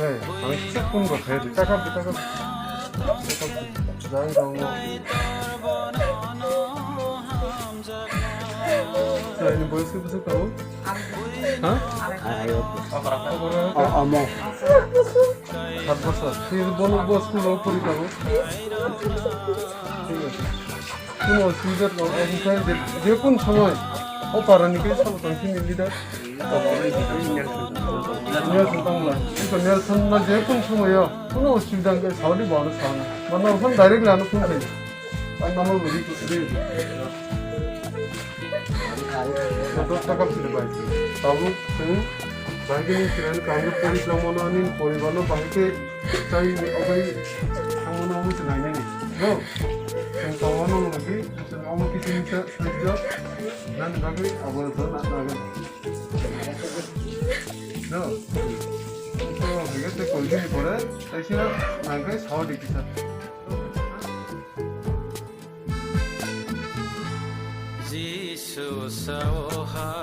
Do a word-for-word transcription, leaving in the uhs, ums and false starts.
Hey, ang kisa phone rok khe, taka, taka. Jai rong. Jai ni boys ke busuk tau? Ha? Ayo. Okra, okra. Oh, amo. Sat bosor. Sir bono boss ku lo puri tau. Thik ase. Kuno osubida no, omokai je, je kun somoy o parani khe sabo tongthini leader. Nelson tongla. Ito Nelson na je kun somoy o, kuno osubida hwnkhe saudi bono sana. Mano phone direct lano phone khai. Ang number bo ri, ri. Kotor taka phiri bai. Tabuk chwng bai khe ni kiran kaham khe pori tongmano ani poribar no bai khe chai obai thangmano omo se nainani. No? Chwng tongmano omo khe, chwng omo khe chini sa sujjo. Nani bagwi abo to na na. No? Ito hwnkhe te koi bini pore, taisa nangkhe saudi kisa. Jisu sao ha